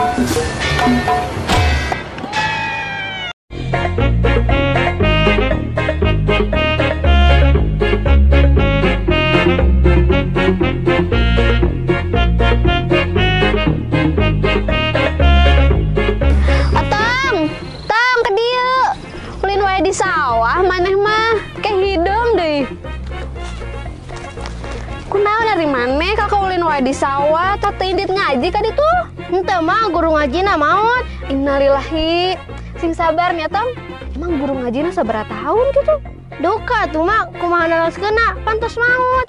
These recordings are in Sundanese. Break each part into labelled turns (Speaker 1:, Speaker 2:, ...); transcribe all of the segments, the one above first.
Speaker 1: Otong, tong ke dieu. Ulin wae di sawah maneh mah ke hideung deui. Kunaon ari maneh ka ulin wae di sawah tah teu indit ngaji ka ditu?
Speaker 2: Henteu mah guru ngajina maot.
Speaker 1: Innalillahi. Sing sabar nya Tong. Emang guru ngajina sabaraha tahun gitu?
Speaker 2: Duka tuh mak, kumaha naroskeunna pantos maot.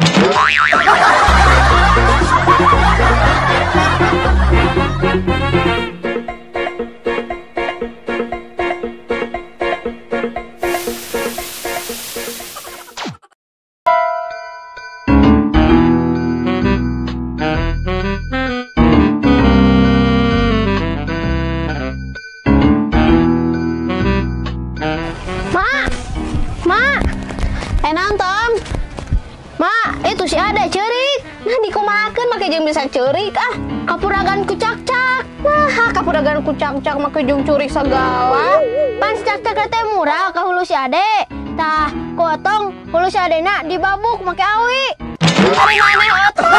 Speaker 2: Itu si ada ceurik.
Speaker 1: Nah dikumahakeun make jeung bisa ceurik ah.
Speaker 2: Kapuragan ku cakcak.
Speaker 1: Nah, kapuragan ku cakcak make jeung ceurik segala.
Speaker 2: Pan si cakcak teh murah ka hulu si ade. Tah, ku otong hulu si adena dibabuk make awi.
Speaker 1: Ari maneh otong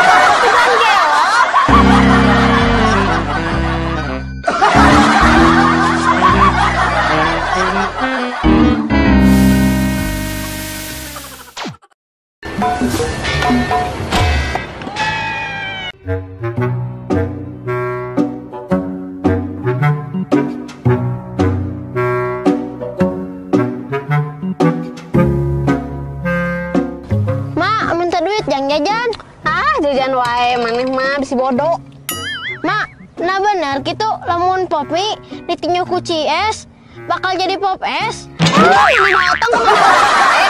Speaker 1: bukan gelo.
Speaker 2: Mak, minta duit jang jajan.
Speaker 1: Ah, jajan wae maneh mah bisi bodoh.
Speaker 2: Mak, nah bener gitu lamun pop mie ditinju ku es bakal jadi pop es.
Speaker 1: Oh, ini mah otong kumaha wae.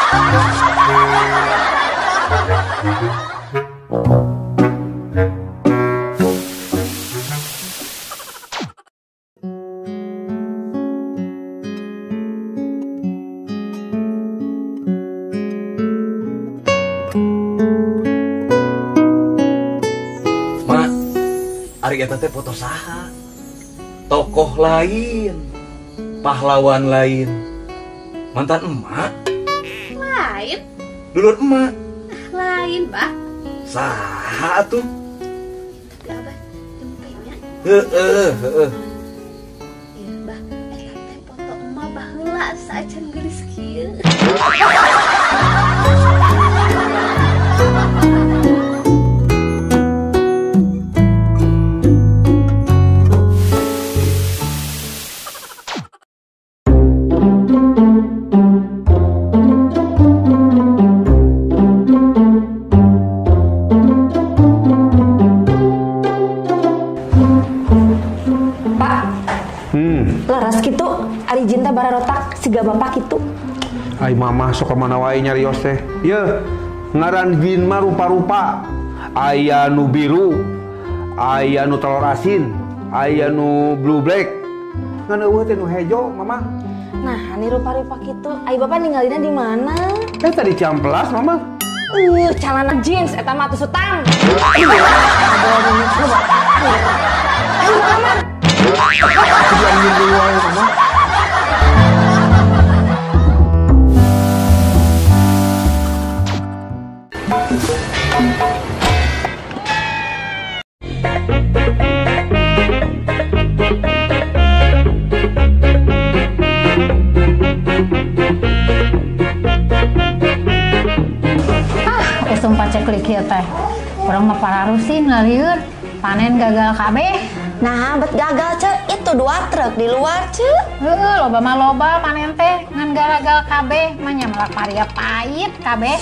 Speaker 3: Mak, ari eta teh foto saha? Tokoh lain, pahlawan lain, mantan emak?
Speaker 4: Lain.
Speaker 3: Dulur emak?
Speaker 4: Lain, Bah.
Speaker 3: Saha atuh?
Speaker 4: Tapi abah jempenya.
Speaker 3: Heeh, heeh.
Speaker 4: Iya, Bah, eta teh foto emak baheula saacan geulis kieu.
Speaker 5: Leres gitu, ari cinta bararotak siga bapak gitu.
Speaker 6: Ai mama sok mana wae nyarios teh. Yeuh, ngaran jin mah rupa-rupa. Aya nu biru, aya nu telur asin, aya nu blue black. Ngan eueuh teh nu hejo, mama.
Speaker 5: Nah, ini rupa-rupa gitu. Ai bapak ninggalina di mana?
Speaker 6: Tadi Ciamplas, mama.
Speaker 5: Celana jeans eta mah atuh sutang. Ayo, mama.
Speaker 7: Ah, usum paceklik ieu teh. Urang mah pararusin ngalieur, panen gagal kabeh.
Speaker 8: Nah, bet gagal ce, itu 2 truk di luar ce.
Speaker 7: Heeh, loba mah loba panen teh, ngan gagal kabeh, mah nya melak paria pahit kabeh.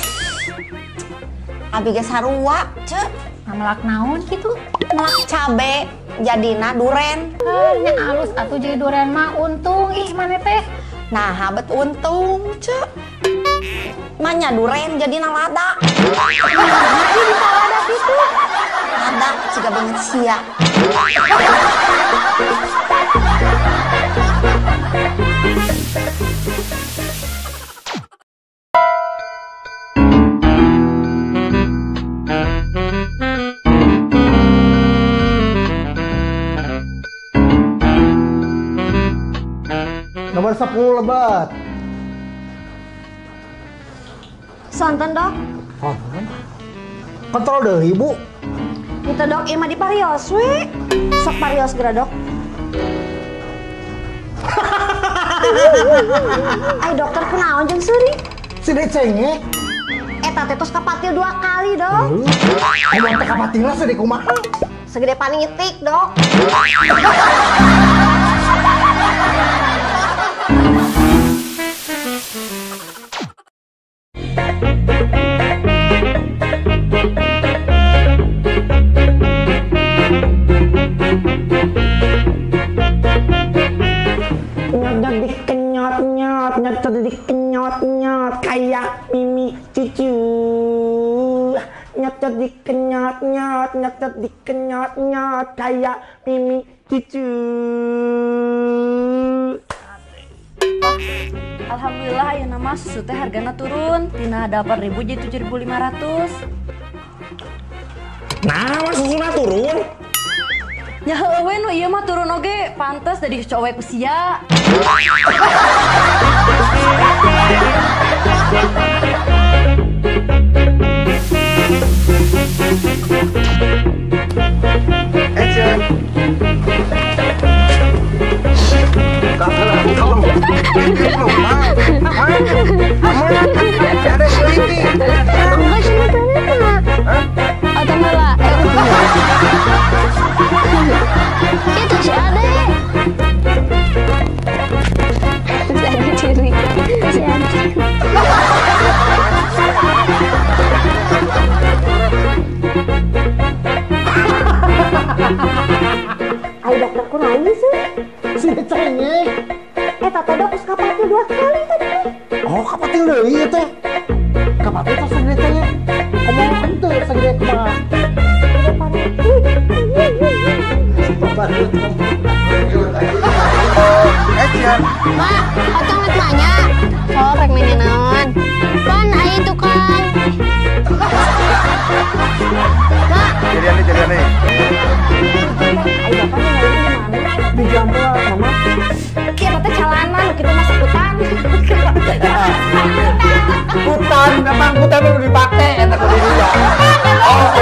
Speaker 8: Abi ge sarua ce.
Speaker 7: Melak naon kitu?
Speaker 8: Melak cabe jadina duren.
Speaker 7: Nya alus atuh jadi duren mah untung ih maneh teh.
Speaker 8: Nah, bet untung ce. Manya duren jadina lada.
Speaker 7: Nah, ini bisa lada kitu.
Speaker 8: Lada siga banget sia.
Speaker 9: Nomor 10 lebat.
Speaker 8: Sonten dok.
Speaker 9: Sonten? Kontrol deh ibu.
Speaker 8: Itu dok, ima di parios we. Sok parios geura dok. Ai dokter kunaon jeung seuri?
Speaker 9: Si cengek.
Speaker 8: Eta teh tos kapatil 2 kali dok.
Speaker 9: Ngomong teh kapatilna sedih kumaha?
Speaker 8: Segede panitik dok.
Speaker 10: Dikenyot-nyot kayak mimi cucu. Nyot dikenyot-nyot, nyot dikenyot-nyot kayak mimi cucu.
Speaker 4: Wah, alhamdulillah ayeuna mah susu teh hargana turun tina 8.000 jadi 7.500.
Speaker 10: Nah, mah susuna turun.
Speaker 4: Ya heueuh we nu ieu mah turun oge, pantes dari cowek usia.
Speaker 6: Action.
Speaker 1: Itu si Ade. Si Ade ciri. Si Ade.
Speaker 8: Ayo dokter kunaon sih?
Speaker 9: Si cengek.
Speaker 8: Eta teh dok kapatil 2 kali tadi.
Speaker 9: Oh, kapatil deui ieu teh. Kapatil tos segede cengek. Ngomong henteu segede kumaha?
Speaker 1: Ma, otong rek nanya. Oh, rek nanya naon? Pan aya tukang. Ma,
Speaker 6: jadi aneh.
Speaker 5: Ayo bapak ninggalin di mana?
Speaker 9: Di Jambal, mama.
Speaker 5: Kita teh calana, kita masuk hutan.
Speaker 9: Hutan, memang hutan belum dipakai, eta kudu dia. Oh.